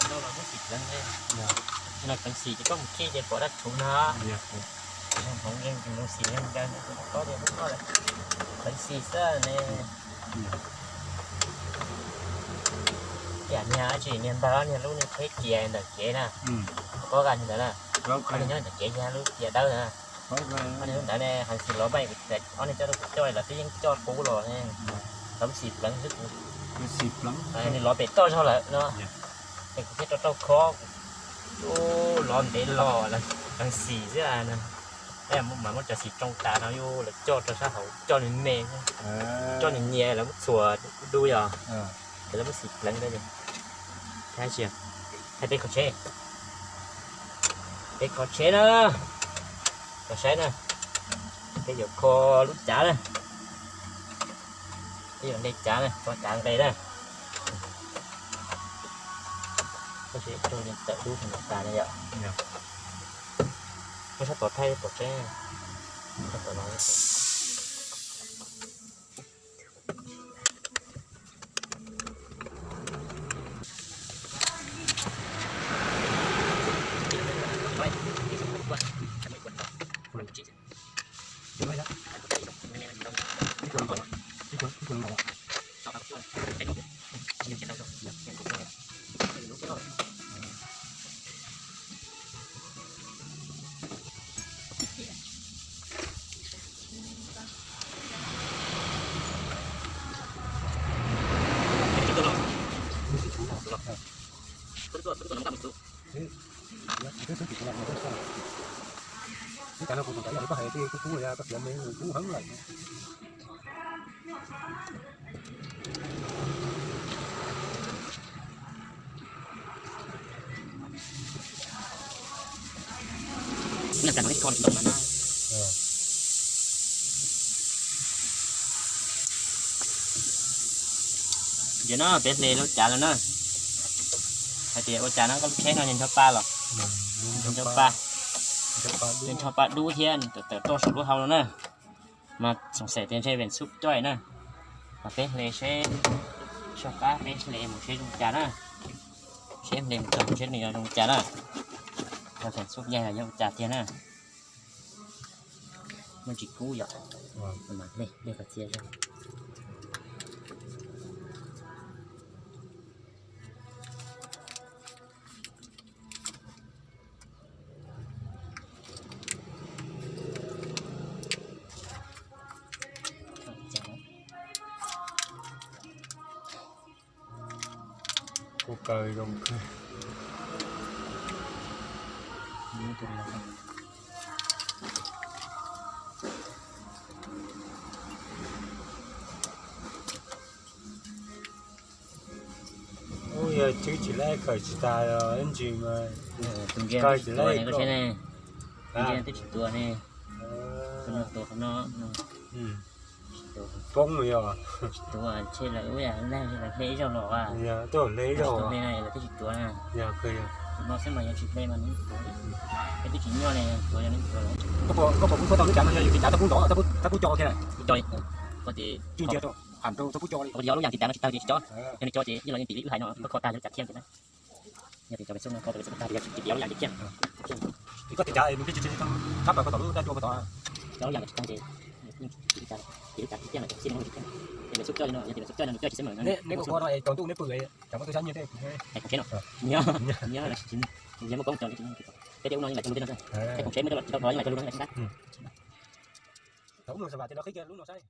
Noj los muab xim pleev ne. Noj pleev xim ces koj mus khij ces pom dab tshauv no. Hmoov zeeg tsis mus xim, pleev xim xwb ne. Tiam niag tsis niag npawg niag lub niag tsheb kias ntawm kev na, pob qa ntawd na, nyob ntawm kev yog lub tias dawb na. Ob niag lub ntawd ne, heev xim los npaij, ob niag coj rau kuv coj los twb yeej coj qub los ne. Lawv xim pleev xwb, nws los pem toj zog lawm no. Es kuv thiaj rau rau khob, los ntev los, heev xim xwb na. Mas muab cov xim tsoo tas no yuav los coj rau sab hauv coj nws me, coj nws nyias lawv muab txhuam dub yog, ces lawv muab xim pleev. Thaij peb qhov tsheb, peb qhov tsheb na, koj saib na, peb yuav kho lub cav na, peb yuav nqe cav na, kho cav nqe na. Koj tsis rau tawm dub tas ne yom. Muab sab tod thaij pom tseeb. Yog no peb hle lub cav lawm na. Hais tias ua cas no koj lub tsheb no ncho pa los, ncho pa, ncho pa dub thiab tawm tawm tuaj saum lub hau no na. Mas xoom xaim tias ntshe Veem Xub coj na. Mas peb hle seb, soj qab peb hle mus seb zoo cas na. Seb hle mus txog seb nws zoo cas na. Yog Veem Xub yaig los yog ua cas tiag na. Muaj tsis kub yom. Mas hle, hle kom txia zog. Kuj kaw zoo kawg. Ub, yog twb tsis laib kawm tsis tas ib ntsis mas kaw tsis laib. Twb tsis tuav ne. Poob yog. Tsis tuav, ntshe lawv ua yam lawv hle ib zaug los, tuaj hle ib zaug hle no lawv twb tsis tuav na. No xwb mas yog tsis hle mas nws tuav. Peb twb tsis nyuaj ne, tuav yog nws tuav. Koj puas kuj tau lub cav no yog yus txiv cav txhob pub ntov, txhob pub co kiag na. Kuv co, koj ces, ham rau txhob pub co li. Yog lub yam txiv cav no tsis tag ces tsis co, yog nws co ces yeej los yeej tim li wb hais no, koj kho tag yog lub cav thiaj ntxiv na. Yog tias cov Veem Xub no kho tau Veem Xub tag ces yog tsis tiav lub yam li thiab. Koj txiv cav nws tsis tshab plaws koj tom lub dab cua koj tod. Cov lub yam tsis tag ces yeej tim lub cav thiaj ntxiv na, tsis muaj tsis thiab. Ces Veem Xub coj li no, yog tias Veem Xub coj no nws coj tsis xeeb lawm na. Neb puas kho no es tsaus ntuj neb pw tsaus ma tuaj sab nyiaj tej. Hais khoom tsheb no, nyob, nyob, nyob muaj koob tso, peb tej ub no yeej laim cog lug tej no, hais khoom tsheb muaj coj los tsis tau kho yeej laim cog lug no yeej laim tsis dab. Thaum ub no xav vam tias lawv qhib kiag lub no saib.